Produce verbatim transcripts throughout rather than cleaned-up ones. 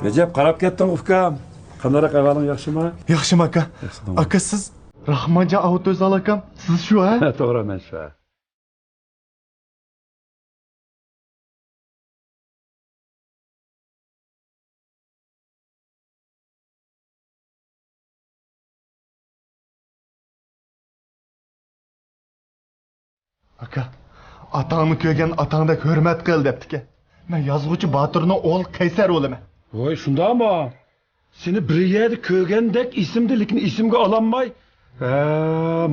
ئەجەب، قاراپ كەتتىڭ ئۇكام. قانداقراق، ئەھۋالىڭ ياخشىمۇ؟ ياخشىمۇ ئاكا؟ ياخشى، تاڭ. ئاكا، سىز راخمانجان ئاۋتوزال ئاكام؟ سىز شۇ ھە؟ توغرا، مەن شۇ. ئاكا، ئاتاڭنى كۆرگەن ئاتاڭدەك ھۆرمەت قىل دەپتىكەن. مەن يازغۇچى باتۇرنىڭ ئوغلى قەيسەر بولىمەن. ۋاي، شۇنداقمۇ؟ سېنى بىر يەردە كۆرگەندەك ئېسىمدە، لېكىن ئېسىمگە ئالالماي. ھە،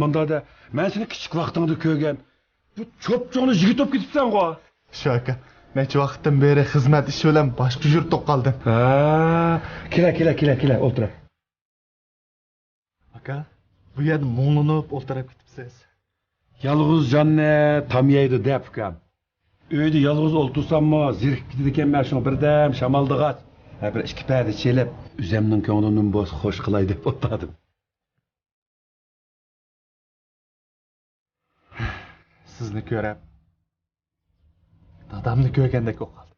مۇنداق دە، مەن سېنى كىچىك ۋاقتىڭدا كۆرگەن. بۇ چوپچوڭلا يىگىت بولۇپ كېتىپسەنغۇ. شۇ ئاكا، نەچچە ۋاقىتتىن بېرى خىزمەت ئىشى بىلەن باشقا يۇرتتا قالدىم. ھە، كېلە، كېلە، كېلە، كېلە، ئولتۇر. ئاكا، بۇ يەردە مۇڭلىنىپ ئولتۇرۇپ كېتىپسىز. يالغۇز جاننى تام يەيدۇ دەپ، ئۇكام. ئۆيدە يالغۇز ئولتۇرساممۇ زېرىكىپ كېتىدىكەنمەن، شۇڭا بىردەم شامالدىغاچ، ھە، بىر ئىككى پەدە چېلىپ، ئۆزەمنىڭ كۆڭلىنىمۇ بولسا خوش قىلاي دەپ ئولتۇردۇم. سىزنى كۆرۈپ، دادامنى كۆرگەندەك بولۇپ قالدىم.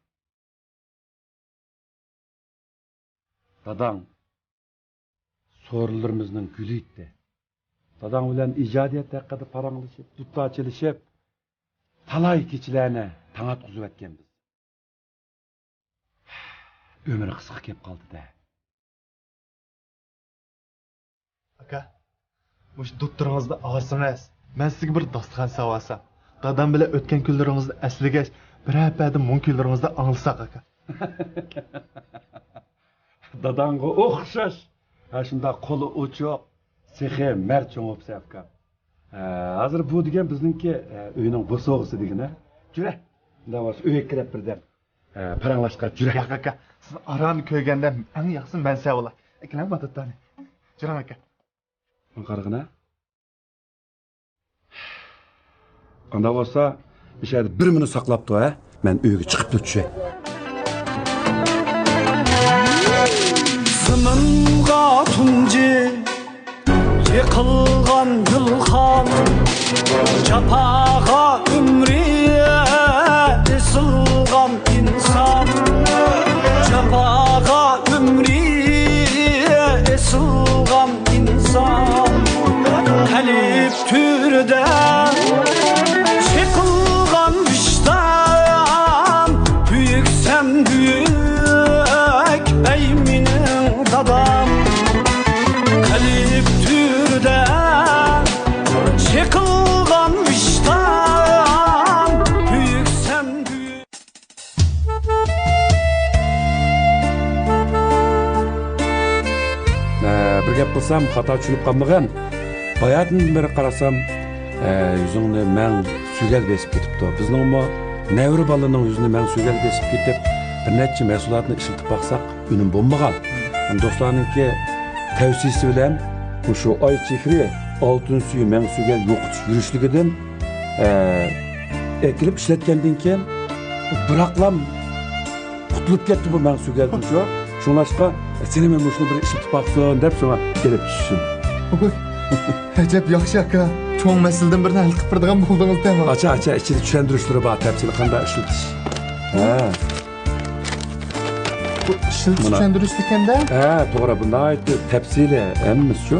داداڭ سورۇنلىرىمىزنىڭ گۈلى ئىدى. داداڭ بىلەن ئىجادىيەت ھەققىدە پاراڭلىشىپ، دۇتار چېلىشىپ، تالاي كېچىلەرنى تاڭ ئاتقۇزۇۋەتكەنبىز. ئۆمرى قىسقا كېلىپ قالدى-دە. ئاكا، مۇشۇ دۇتتۇرىڭىزنى ئالسىڭىز، مەن سىزگە بىر داستىخان ساۋالسام، دادام بىلەن ئۆتكەن كۈنلىرىڭىزنى ئەسلىگەچ، بىرەر پەدە مۇڭ كۈنلىرىڭىزنى ئاڭلىساق، ئاكا. داداڭغا ئوخشاش، ھە، شۇنداق قولى ئوچۇق، سېخىي، مەرد چوڭ بوپسەن، ئۇكام. ھە، ھازىر بۇ دېگەن بىزنىڭكى، ھە، ئۆينىڭ بوسۇغىسى دېگىنە. جۈرە، ئۇنداق بولسا ئۆيگە كىرىپ بىردەم، ھە، پاراڭلاشقا جۈرە. ياق، ئاكا، سىز ئارانى كۆرگەندە ئەڭ ياخشىسى مەن سەۋلا. ئەكېلىڭ بۇ دۇتارنى. جۈرۈڭ، ئاكا. ماڭا قارىغىنا. ئانداق بولسا، مۇشۇ يەردە بىر مىنۇت ساقلاپ تۇر، ھە؟ مەن ئۆيگە چىقىپلا چۈشەي. زېمىنغا تۇنجى يىقىلغان گۈلخان، جاپاغا ئۆمرى ئېسىلغان ئىنسان، جاپاغا ئۆمرى ئېسىلغان ئىنسان، قەلب تۈرىدە چېقىلغان ۋىجدان، بۈيۈكسەن بۈيۈك، ئەي مېنىڭ دادام. قەلب تۈرىدە چېقىلغان ۋىجدان، بۈيۈكسەن بۈيۈك. ئە، بىر گەپ قىلسام، خاتا چۈشىنىپ قالمىغىن. باياتىندىن بېرى قارىسام، ئە، يۈزۈڭنى مەڭ سۆگەل بېسىپ كېتىپتۇ. بىزنىڭمۇ نەۋرە بالىنىڭ يۈزىنى مەڭ سۆگەل بېسىپ كېتىپ، بىر نەچچە مەھسۇلاتنى ئىشلىتىپ باقساق، ئۈنۈم بولمىغان. دوستلارنىڭكى تەۋسىيىسى بىلەن مۇشۇ ئاي چېھرى، ئالتۇن سۈيى مەڭ سۆگەل يوقىتىش يۈرۈشلۈكىدىن، ئە، ئەكېلىپ ئىشلەتكەندىن كېيىن، بىراقلام قۇتۇلۇپ كەتتى بۇ مەڭ سۆگەلدىن شۇ. شۇڭلاشقا، سېنى مەن مۇشۇنى بىر ئىشلىتىپ باقسۇن دەپ شۇڭا ئېلىپ چۈشتۈم. ۋوي، ئەجەب ياخشى ئاكا. چوڭ مەسىلىدىن بىرنى ھەل قىلىپ بېرىدىغان بولدىڭىز دەم. ئاچا، ئاچا، ئىچىدە چۈشەندۈرۈشلىرى بار، تەپسىلىي قانداق ئىشلىتىش. ھە. بۇ ئىشلىتىش مانا. چۈشەندۈرۈشلۈكەندە؟ ھە، توغرا، بۇ ناھايىتى تەپسىلىي ھەممىسىچۇ.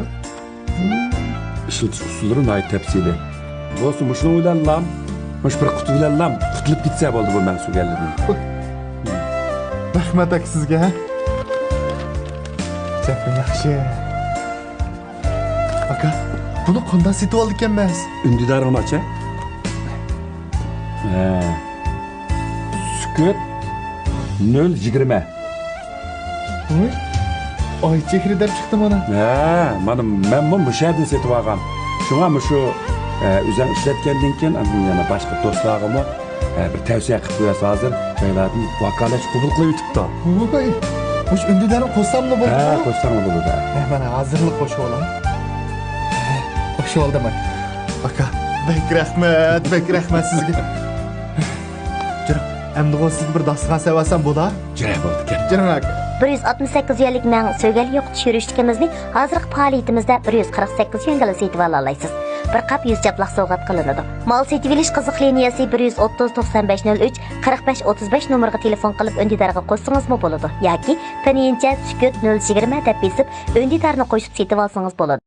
ئىشلىتىش ئۇسۇللىرى ناھايىتى تەپسىلىي. بولسا مۇشۇنىڭ بىلەنلا، مۇشۇ بىر قۇتى بىلەنلا قۇتۇلۇپ كەتسە بولدى بۇ مەڭ سۆگەللىرىدىن. رەھمەت ئاكا سىزگە، ھە؟ گەپنى ياخشى. ئاكا، بۇنى قانداق سېتىۋالىدىكەنمىز؟ ئۈندىدارىڭنى ئاچە. ھە. سۈكۈت نۆل يىگىرمە. ۋوي، ئاي چېھرى دەپ چىقتى مانا. ھە، مانا مەنمۇ مۇشۇ يەردىن سېتىۋالغان. شۇڭا مۇشۇ، ئە، ئۆزەڭ ئىشلەتكەندىن كېيىن، ئاندىن يەنە باشقا دوستلارغىمۇ، ئە، بىر تەۋسىيە قىلىپ قويارسىز ھازىر. جايلاردىن ۋاكالەتچى قوبۇل قىلىۋېتىپتۇ. ۋوي، مۇشۇ ئۈندىدارنى قوشساملا بولىدۇ؟ ھە، قوشساڭلا بولىدۇ. ھە، مانا ھازىرلا قوشۇۋالىمەن. قوشۇۋالدىم، ئاكا. ئاكا، بەك رەھمەت، بەك رەھمەت سىزگە. جۈرۈڭ، ئەمدىغۇ سىزگە بىر داستىخان سېۋەسەم بولا؟ جۈرە بولدىكەن. جۈرۈڭ، ئاكا. بىر يۈز ئاتمىش سەككىز يۈەنلىك مەڭ سۆگەل يوقىتىش يۈرۈشلۈكىمىزنى ھازىرقى پائالىيىتىمىزدە بىر يۈز قىرىق سەككىز يۈەنگىلا سېتىۋالالايسىز. بىر قاپ يۈز چاپلاق سوۋغات قىلىنىدۇ. مال سېتىۋېلىش قىزىق لىنىيەسى بىر يۈز ئوتتۇز، توقسان بەش، نۆل ئۈچ، قىرىق بەش، ئوتتۇز بەش نومۇرىغا تېلېفون قىلىپ ئۈندىدارغا قوشسىڭىزمۇ بولىدۇ ياكى پىنيىنچە سۈكۈت نۆل يىگىرمە دەپ بېسىپ ئۈندىدارنى قوشۇپ سېتىۋالسىڭىز بولىدۇ.